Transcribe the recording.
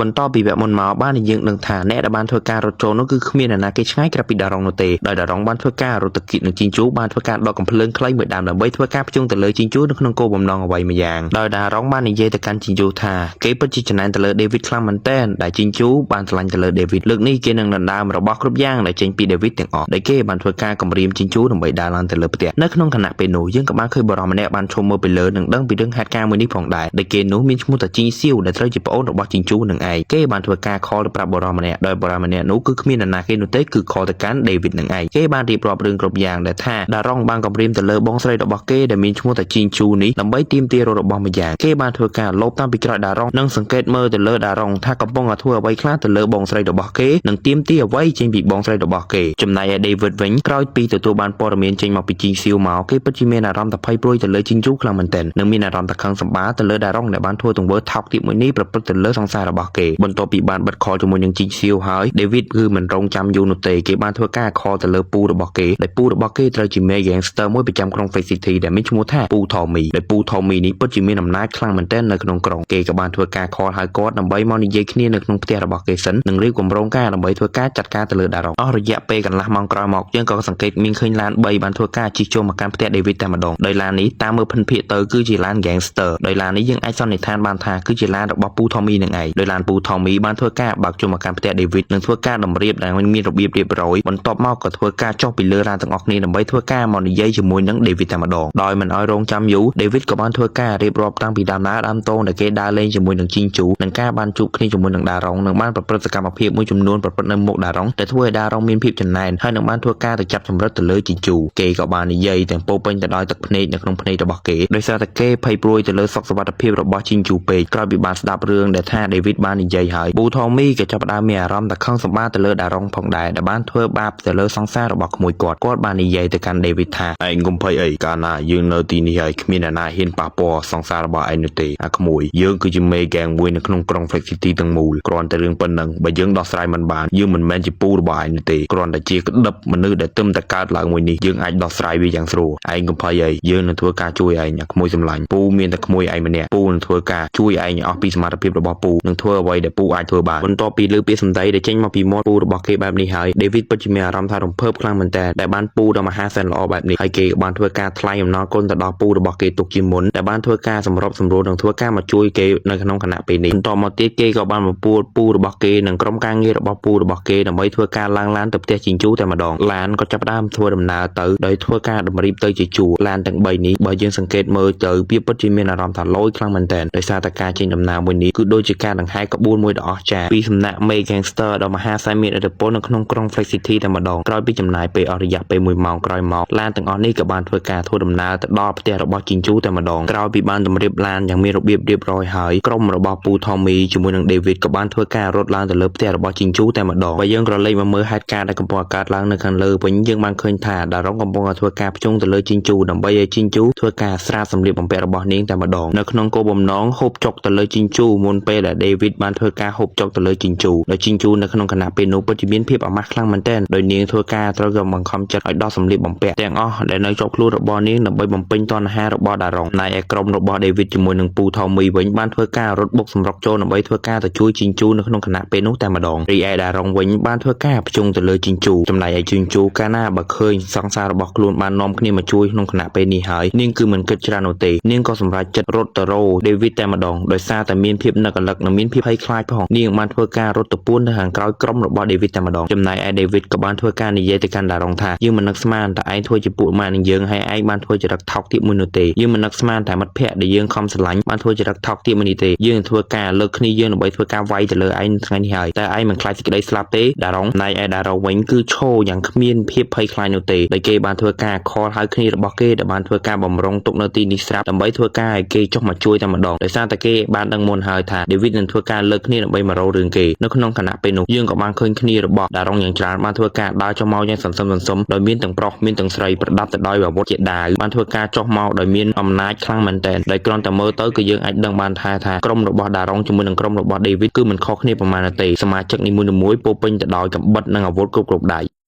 បន្តពីវគ្គមុនមកបានឲ្យយើងដឹងថាអ្នកដែលបានធ្វើការរត់ចូលនោះគឺគ្មាននរណាគេឆ្ងាយក្រៅពីដារ៉ុងនោះទេដោយដារ៉ុងបានធ្វើការរត់ទៅគៀកនឹងជីងជូបានធ្វើការដកកំភ្លើងខ្លីមួយដើមដើម្បីធ្វើការភ្ជង់ទៅលើជីងជូនៅក្នុងគោលបំណងអ្វីមួយយ៉ាងដោយដារ៉ុងបាននិយាយទៅកាន់ជីងជូថាគេពិតជាចំណែនទៅលើដេវីតខ្លាំងមែនទែនដែលជីងជូបានស្រឡាញ់ទៅលើដេវីតលើកនេះគេនឹងដណ្ដើមរបស់គ្រប់យ៉ាងដែលចេញពីដេវីតទាំងអស់ដែលគេបានធ្វើការគំរាមជីងជូដើម្បីដើរឡើងទៅលើផ្ទះនៅក្នុងខណៈពេលនោះយើងក៏បានឃើញបុរសម្នាក់បានឈរមើលពីលើនិងដឹងពីរឿងហេតុការណ៍មួយនេះផងដែរដែលគេនោះមានឈ្មោះថាជីងសៀវដែលត្រូវជាប្អូនរបស់ជីងជូនឹងឯងគេបានធ្វើការ call ទៅប្រាប់បុរសម្នាក់ដោយបុរសម្នាក់នោះគឺគ្មាននរណាគេនោះទេគឺ call ទៅកាន់ David នឹងឯងគេបានរៀបរាប់រឿងគ្រប់យ៉ាងដែលថាដារ៉ុងបានគំរាមទៅលើបងស្រីរបស់គេដែលមានឈ្មោះថាជីងជូនេះដើម្បីទាមទាររបស់ម្យ៉ាងគេបានធ្វើការលបតាមពីក្រោយដារ៉ុងនិងសង្កេតមើលទៅលើដារ៉ុងថាកំពុងតែធ្វើអ្វីខ្លះទៅលើបងស្រីរបស់គេនិងទាមទារអ្វីចេញពីបងស្រីរបស់គេចំណែកឯ David វិញក្រោយពីទទួលបានព័ត៌មានចេញមកពីជីងសៀវមកគេពិតជាមានអារម្មណ៍ថាភ័យព្រួយទៅលើជីងជូខ្លាំងមែនទែននិងមានអារម្មណ៍ថាខឹងសម្បាទៅលើដារ៉ុងដែលបានធ្វើទង្វើថោកទាបមួយនេះប្រព្រឹត្តទៅលើសង្សាររបស់គេបន្ទាប់ពីបានបិទ call ជាមួយនឹងជីងសៀវហើយ David គឺមិនរងចាំយូរនោះទេគេបានធ្វើការ call ទៅលើពូរបស់គេដែលពូរបស់គេត្រូវជាមេ gangster មួយប្រចាំក្រុង Fake City ដែលមានឈ្មោះថាពូ Tommy ដែលពូ Tommy នេះពិតជាមានអំណាចខ្លាំងមែនទែននៅក្នុងក្រុងគេក៏បានធ្វើការ call ហៅគាត់ដើម្បីមកនិយាយគ្នានៅក្នុងផ្ទះរបស់គេសិននិងរៀបគម្រោងការដើម្បីធ្វើការចាត់ការទៅលើដារ៉ុងអស់រយៈពេលកន្លះម៉ោងក្រោយមកយើងក៏សង្កេតមានឃើញឡាន3បានធ្វើការជិះចូលមកកាន់ផ្ទះ David តែម្ដងដោយឡាននេះតាមមើលភិនភាគទៅគឺជាឡាន gangster ដោយឡាននេះយើងអាចសន្និដ្ឋានបានថាគឺជាឡានរបស់ពូ Tommy នឹងឯងដោយឡានពូ Tommy បានធ្វើការបើកចូលមកកាន់ផ្ទះ David និងធ្វើការតម្រៀបដែលមានរបៀបរៀបរយបន្ទាប់មកក៏ធ្វើការចុះពីលើឡានទាំងអស់គ្នាដើម្បីធ្វើការមកនិយាយជាមួយនឹង David តែម្ដងដោយមិនឲ្យរងចាំយូរ David ក៏បានធ្វើការរៀបរាប់តាំងពីដើមណាដើមតងដែលគេដើរលេងជាមួយនឹងជីងជូនិងការបានជួបគ្នាជាមួយនឹងដារ៉ុងនិងបានប្រព្រឹត្តសកម្មភាពមួយចំនួនប្រព្រឹត្តនៅមុខដារ៉ុងដែលធ្វើឲ្យដារ៉ុងមានភាពចំណែនហើយនឹងបានធ្វើការទៅចាប់ចម្រិតទៅលើជីងជូគេក៏បាននិយាយទាំងពោពេញទៅដោយទឹកភ្នែកនៅក្នុងភ្នែករបស់គេដោយសារតែគេភ័យព្រួយទៅលើសុខសុវត្ថិភាពរបស់ជីងជូពេកក្រោយពីបានស្ដាប់រឿងដែលថា David បាននិយាយហើយពូថូមីក៏ចាប់ផ្ដើមមានអារម្មណ៍តែខឹងសម្បារទៅលើដារ៉ុងផងដែរដែលបានធ្វើបាបទៅលើសង្សាររបស់ក្មួយគាត់គាត់បាននិយាយទៅកាន់ David ថាឯងកុំភ័យអីកាលណាយើងនៅទីនេះហើយគ្មានអ្នកណាហ៊ានប៉ះពាល់សង្សាររបស់ឯងនោះទេអាក្មួយយើងគឺជាមេហ្គេងមួយនៅក្នុងក្រុង Flex City ទាំងមូលគ្រាន់តែរឿងប៉ុណ្ណឹងបើយើងដោះស្រាយមិនបានយើងមិនមែនជាពូរបស់ឯងនោះទេគ្រាន់តែជាក្តឹបមនុស្សដែលទឹមតែកើតឡើងមួយនេះយើងអាចដោះស្រាយវាយ៉ាងស្រួលឯងកុំភ័យអីយើងនឹងធ្វើការជួយឯងអាក្មួយសម្លាញ់ពូមានតែក្មួយឯងម្នាក់ពូនឹងធ្វើការជួយឯងឲ្យអស់ពីសមត្ថភាពរបស់ពូនឹងធ្វើអ្វីដែលពូអាចធ្វើបានបន្ទាប់ពីលើពាក្យសម្ដីដែលចេញមកពីមាត់ពូរបស់គេបែបនេះហើយ David ពិតជាមានអារម្មណ៍ថារំភើបខ្លាំងមែនទែនដែលបានពូដ៏មហាសែនល្អបែបនេះហើយគេក៏បានធ្វើការថ្លែងអំណរគុណទៅដល់ពូរបស់គេទុកជាមុនដែលបានធ្វើការសម្របសម្រួលនិងធ្វើការមកជួយគេនៅក្នុងខណៈពេលនេះបន្តមកទៀតគេក៏បានបំពួលពូរបស់គេនិងក្រុមការងាររបស់ពូរបស់គេដើម្បីធ្វើការឡើងឡានទៅផ្ទះជីងជូតែម្ដងឡានក៏ចាប់ផ្ដើមធ្វើដំណើរទៅដោយធ្វើការតម្រៀបទៅជាជួរឡានទាំង3នេះបើយើងសង្កេតមើលទៅវាពិតជាមានអារម្មណ៍ថាលយខ្លាំងមែនទែនដោយសារតែការចេញដំណើរមួយនេះគឺដូចជាការដង្ហែក្បួនមួយដ៏អស្ចារ្យពីសំណាក់មេ gangster ដ៏មហាសែនមានឥទ្ធិពលនៅក្នុងក្រុង Flex City តែម្ដងក្រោយពីចំណាយពេលអស់រយៈពេល1ម៉ោងក្រោយមកឡានទាំងអស់នេះក៏បានធ្វើការធ្វើដំណើរទៅដល់ផ្ទះរបស់ជីងជូតែម្ដងក្រោយពីបានតម្រៀបឡានយ៉ាងមានរបៀបរៀបរយហើយក្រុមរបស់ពូថូមីជាមួយនឹង David ក៏បានធ្វើការរត់ឡើងទៅលើផ្ទះរបស់ជីងជូតែម្ដងបើយើងក្រឡេកមកមើលហេតុការណ៍ដែលកំពុងកើតឡើងនៅខាងលើវិញយើងបានឃើញថាដារ៉ុងកំពុងតែធ្វើការភ្ជង់ទៅលើជីងជូដើម្បីឲ្យជីងជូធ្វើការស្រាបសម្លៀកបំពាក់របស់នាងតែម្ដងនៅក្នុងគោលបំណងហូបចុកទៅលើជីងជូមុនពេលដែល David បានធ្វើការហូបចុកទៅលើជីងជូដោយជីងជូនៅក្នុងខណៈពេលនោះពិតជាមានភាពអាម៉ាស់ខ្លាំងមែនទែនដោយនាងធ្វើការត្រូវក៏បង្ខំចិត្តឲ្យដោះសម្លៀកបំពាក់ទាំងអស់ដែលនៅជាប់ខ្លួនរបស់នាងដើម្បីបំពេញតណ្ហារបស់ដារ៉ុងណែឯក្រុមរបស់ David ជាមួយនឹងពូថូមីវិញបានធ្វើការរត់បុកសម្រុកចូលដើម្បីធ្វើការទៅជួយជីងជូនៅក្នុងខណៈពេលនោះតែម្ដងរីឯដារ៉ុងវិញបានធ្វើការភ្ជង់ទៅលើជីងជូចំណែកឯជីងជូកាលណាបើឃើញសង្សាររបស់ខ្លួនបាននាំគ្នាមកជួយក្នុងខណៈពេលនេះហើយនាងគឺមិនគិតច្រើននោះទេនាងក៏សម្រេចចិត្តរត់ទៅរក David តែម្ដងដោយសារតែមានភាពនឹករលឹកនិងមានភាពភ័យខ្លាចផងនាងបានធ្វើការរត់ទៅពួននៅខាងក្រោយក្រុមរបស់ David តែម្ដងចំណែកឯ David ក៏បានធ្វើការនិយាយទៅកាន់ដារ៉ុងថាយើងមិននឹកស្មានតែឯងធ្វើជាពួកម៉ានឹងយើងហើយឯងបានធ្វើចរិតថោកទាបមួយនោះទេយើងមិននឹកស្មានតែមិត្តភ័ក្តិដែលយើងខំស្រឡាញ់បានធ្វើចរិតថោកទាបមួយនេះទេយើងនឹងធ្វើការលើកគ្នាយើងដើម្បីធ្វើការវាយទៅលើឯងថ្ងៃនេះហើយតែឯងមិនខ្លាចសេចក្តីស្លាប់ទេដារ៉ុងណែឯដារ៉ុងវិញគឺឈរយ៉ាងគ្មានភាពភ័យខ្លាចនោះទេដោយគេបានធ្វើការ call ហៅគ្នារបស់គេដែលបានធ្វើការបំរុងទុកនៅទីនេះស្រាប់ដើម្បីធ្វើការឲ្យគេចុះមកជួយតែម្ដងដោយសារតែគេបានដឹងមុនហើយថា David នឹងធ្វើការលើកគ្នាដើម្បីមករករឿងគេនៅក្នុងខណៈពេលនោះយើងក៏បានឃើញគ្នារបស់ដារ៉ុងយ៉ាងច្រើនបានធ្វើការដើរចុះមកយ៉ាងសន្សឹមសន្សឹមដោយមានទាំងប្រុសមានទាំងស្រីប្រដាប់ទៅដោយអាវុធជាដាវបានធ្វើការចុះមកដោយមានអំណាចខ្លាំងមែនទែនដោយគ្រាន់តែមើលទៅគឺយើងអាចដឹងបានថាក្រុមរបស់ដារ៉ុងជាមួយនឹងក្រុមរបស់ David គឺមិនខុសគ្នាប្រមាណទេសមាជិកនីមួយៗពោពេញទៅដោយកាំបិតនិងអាវុធគ្រប់គ្រប់ដៃ។